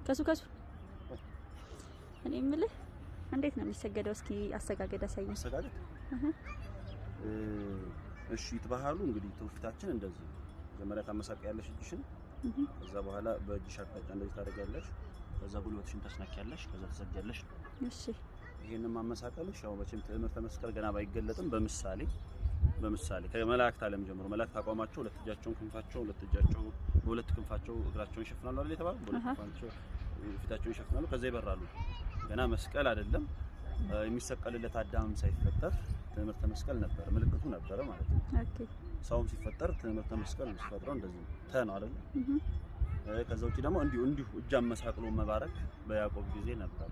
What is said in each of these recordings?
ከሱ ከሱ እኔ የምልህ እንዴት ነው የሚሰገደው? እስኪ አሰጋገድ አሳየኝ። አሰጋገድ እሺ፣ ይትባህሉ እንግዲህ ትውፊታችን እንደዚህ ነው። መጀመሪያ ታመሳቅያለሽ እጅሽን፣ ከዛ በኋላ በእጅሽ አቅጣጫ እንደዚህ ታደርጊያለሽ። ከዛ ጉልበትሽን ታስነኪያለሽ፣ ከዛ ትሰግጃለሽ። እሺ፣ ይሄንን ማመሳቀልሽ ያው መቼም ትእምርተ መስቀል ገና ባይገለጥም በምሳሌ በምሳሌ ከመላእክት ዓለም ጀምሮ መላእክት አቋማቸው ሁለት እጃቸውን ክንፋቸው ሁለት እጃቸው በሁለት ክንፋቸው እግራቸውን ይሸፍናሉ አይደል የተባለው? በሁለት ክንፋቸው ፊታቸውን ይሸፍናሉ፣ ከዛ ይበራሉ። ገና መስቀል አይደለም የሚሰቀልለት አዳምም ሳይፈጠር ትእምርተ መስቀል ነበር፣ ምልክቱ ነበረ ማለት ነው። Okay። ሰውም ሲፈጠር ትእምርተ መስቀል ነው ሲፈጥረው እንደዚህ ተ ነው አይደል? ከዛ ውጪ ደግሞ እንዲሁ እንዲሁ እጅ አመሳቅሎ መባረክ በያዕቆብ ጊዜ ነበር።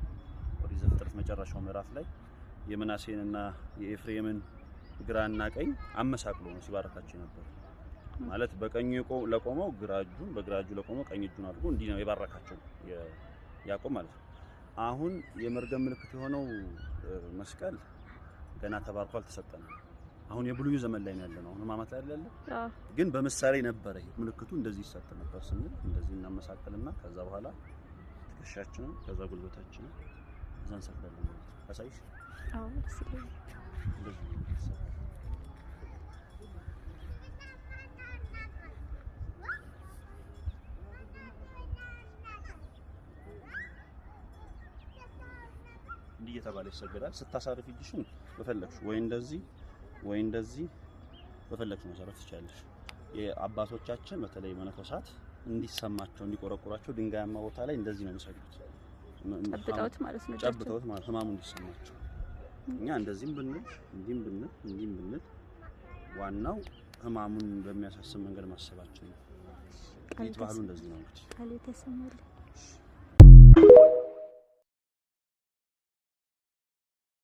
ኦሪት ዘፍጥረት መጨረሻው ምዕራፍ ላይ የምናሴንና የኤፍሬምን ግራና ቀኝ አመሳቅሎ ነው ሲባረካቸው ነበር። ማለት በቀኙ ለቆመው ግራ እጁን በግራ እጁ ለቆመው ቀኝ እጁን አድርጎ እንዲህ ነው የባረካቸው ያዕቆብ ማለት ነው። አሁን የመርገም ምልክት የሆነው መስቀል ገና ተባርኮ አልተሰጠንም። አሁን የብሉይ ዘመን ላይ ነው ያለነው። አሁን ሕማማት ላይ አይደል ያለው? ግን በምሳሌ ነበረ ይሄ ምልክቱ እንደዚህ ይሰጥ ነበር ስንል እንደዚህ እናመሳቅልና ከዛ በኋላ ትከሻችንን ከዛ ጉልበታችንን እዛ እንሰቅላለን ማለት ነው። አሳይሽ? አዎ፣ ደስ ይለኛል። እንደዚህ ነው የሚሰራው። እንዲህ እየተባለ ይሰገዳል። ስታሳርፍ እጅሽን በፈለግሽ ወይ እንደዚህ ወይ እንደዚህ በፈለግሽ መሰረት ትችያለሽ። የአባቶቻችን በተለይ መነኮሳት እንዲሰማቸው እንዲቆረቁራቸው ድንጋያማ ቦታ ላይ እንደዚህ ነው የሚሰግዱት። ጨብጠውት ማለት ነው። ጨብጠውት ማለት ህማሙ እንዲሰማቸው። እኛ እንደዚህም ብንል እንዲህም ብንል እንዲህም ብንል ዋናው ህማሙን በሚያሳስብ መንገድ ማሰባችን ነው። ይህ ባህሉ እንደዚህ ነው እንግዲህ። ቃል የተሰማል።